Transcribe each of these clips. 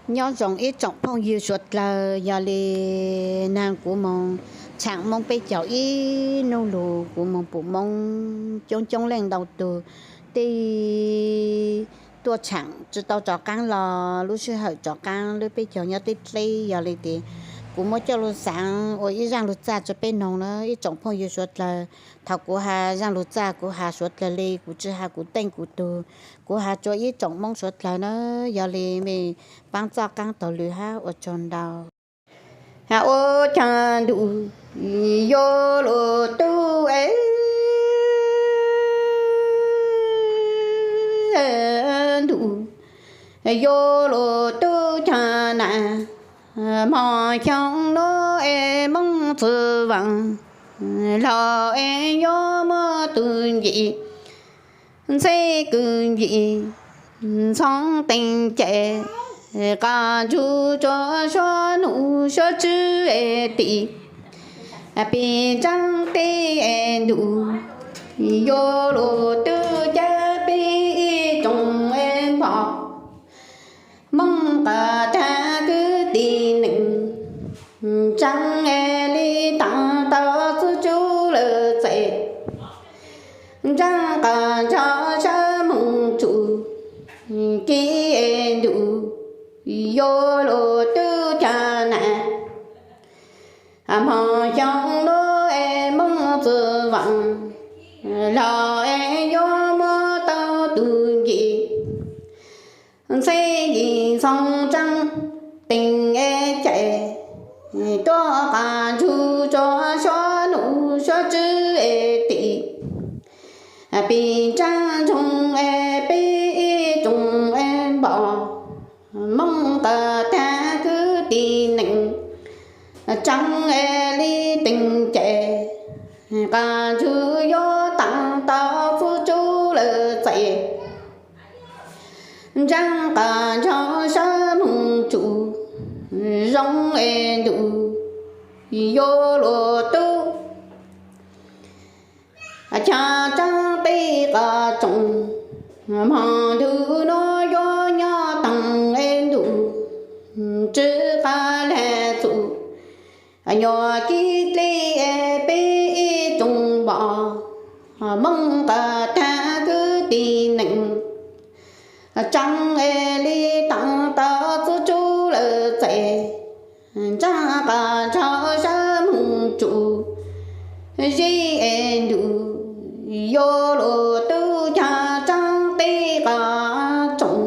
Nyob zoo ib tsoom phooj ywg suav dlawg, yog li nag kuv moog tshaam Moob peb caug ib nub lug, kuv moog pum Moob coob coob leej ntau tug tej tuaj tshaam tsi tau rov qaab los lub sij hawm rov qaab lub peb caug nyob teb dleb, yog li tes kuv muab coj lug xaav ua ib zaaj lug txaj rua peb noog na ib tsoom phooj ywg suav dlawg. Thaus kuv has zaaj lug txaj kuv has suav dlawg li, kuv tsi has kuv teej kuv tug, kuv has rua ib tsoom Moob suav dlawg na, yog li mej paab txoj qaab taug lw hab ua tsaug ntau. Ua caag ntuj yuav luag tub es ntuj yuav luag tub caag na, hmo xyoo nuav es Moob txwv vaam los es yuav muaj tug nce ntxheb kws nce ntxhoo teem cai, qas ntsug rua suav nuj suav tswv es tim pis ntsaab teb es ntuj yuav luag tub caag peb ib tsoom es npog Moob qas tag kwv tij neej, ntseeg es li taag tau txuj tsuv lawm txais, ntseeg qas nrho sab moog tsum kis es ntuj yuav luag tub caag na, hmo xyoo nuav es Moob txwv vaam los es yuav muab tau tug nce ntxheb nce ntxhoo tsaab teem es cai, tuaj qas ntsug rua suav nuj suav tswv es tim pis ntsaab ntsoog es peb ib tsoom es npog Moob qas tag kwv tij neej, ntseeg es li teem cai, qas ntsug yuav taag tau txuj tsuv lawm txais, ntseeg qas nrho sab moog tsum zoo es ntuj yuav luag tub caag tsaab teb qas tsoom, hmo ntuj nuav yuav nyob taag es ntuj tsi qas lag txug, nyuam kis dleb es peb ib tsoom npog Moob qas tag kwv tij neej, ntseeg es li taag tau txuj tsuv lawm txais, ntseeg qas nrho sab moog tsum zeb es ntuj yuav luag tub caag tsaab teb qas tsoom,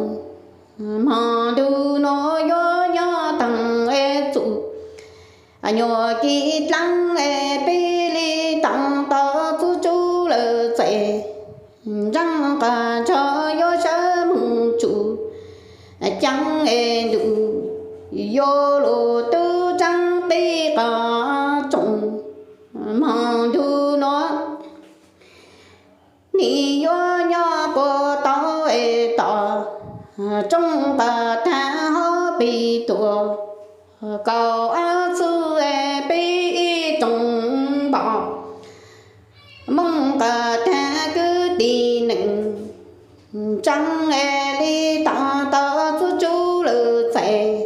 hmo ntuj nuav yuav nyob taag es txug, nyuam kis dlaab es peb li taag tau txuj tsuv lawm txais, ntseeg qas nrho yuav sab moog tsum caag es ntuj yuav luag tub tsaab teb qas tsoom, hmo ntuj nuav nim yuav nyob puag tau es tom, tsoom qas tag hov pis tuam, kaum ob txuj es peb ib tsoom npog Moob qas tag kwv tij neej, ntseeg es li taag tau txuj tsuv lawm txais,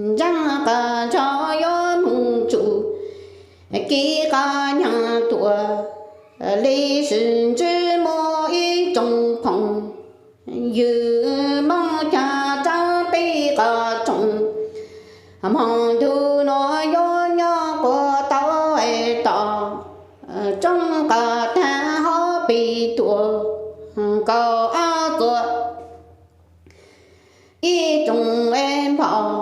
ntseeg qas nrho yuav moog tsum kis qas nyaag tuam, li sim ntsib muaj ib tsoom phooj ywg Moob caag tsaab teb qas tsoom, hmo ntuj nuav yuav nyob puag tau es tom, tsoom qas tag hov pis tuam, kaum ob txuj ib tsoom es npog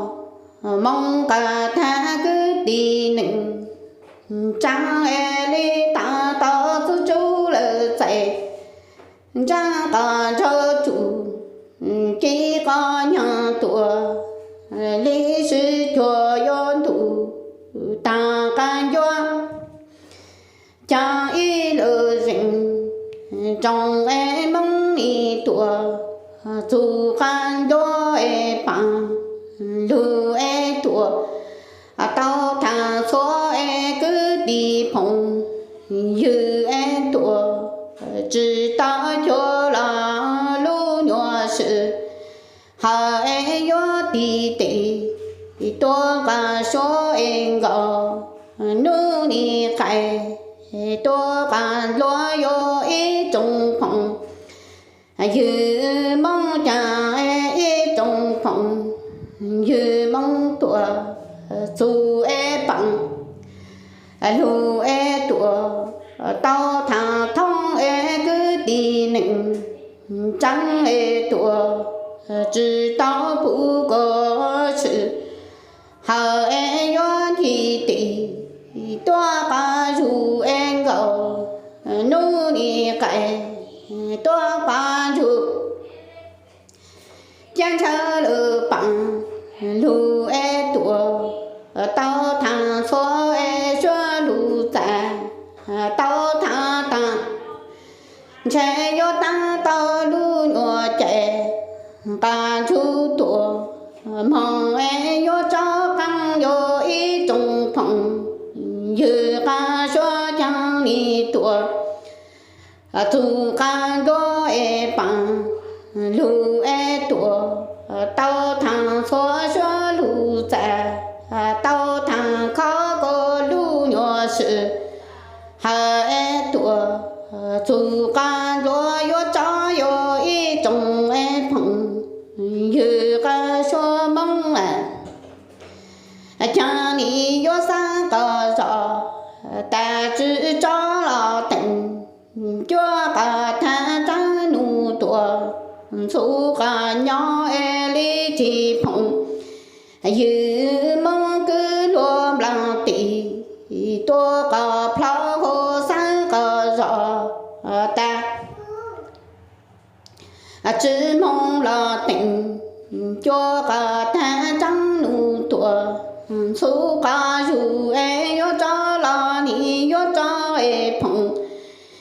Moob qas tag kwv tij neej, ntseeg es li taag tau txuj tsuv lawm txais, ntseeg qas nrho tsum kis qas nyaag tuam, li sim cuag yuav ntuj taag qas ncuav caag ib lub zeeg, tsoom es Moob ib tuam, txug qas ncuav es paam lug es tuam, tau taag txhua es kwv tij phooj ywg es tuam, tsi tau cuag los lub nyuas swm Hawm es yuav tiv tes tuaj qas suab es nkaus, nub nis qais tuaj qas npluag yuav ib tsoom phoom. Ywg Moob caag ib tsoom phoom, ywg Moob tuam txug es paam, lug es tuam tau thaam thoob es kwv tij neej tsaa es tuam tsi tau puv koj swm. Hawm es yuav tig tes tuaj qas zug es nkaus, nub nis qais tuaj qas zug. Caab ntshaw lug paam lug es tuam tau thaam txhua es suab lug txais tau thaam taag, ntshe yuav taab tau lub nyuas cais qas txug tuam. Moog es yuav tso qaab yuav ib tsoom phoom, ywg qas suab caag nis tuam txug qas npluag es paam, lug es tuam tau thaam txhua suab lug txais tau thaam khob koj lub nyuas swm. Hawm es tuam txug qas npluag yuav tso yuav ib tsoom es phoom, ywg qas suab Moob caag nis yuav xaav qas zog, tas tsi tso los teem, cuab qas thaab tsaab nub tuam, ntxhub qas nyob es li tsi phoom. Ywg Moob kwv luag nplaag tis, tuab qas plhaub huv xaav qas zog, tas tsi moog los teem, cuab qas thaab tsaab nub tuam, ntxhub qas zug es yuav tso los nis yuav tso es phoom.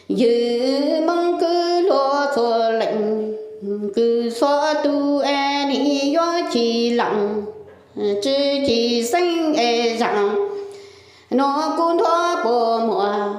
Ywg Moob kwv luag txhua leej, kws txhua tug es nim yuav ci laam, tsi ci xeeb es zaam, nuav kuv nthuav puas muaj,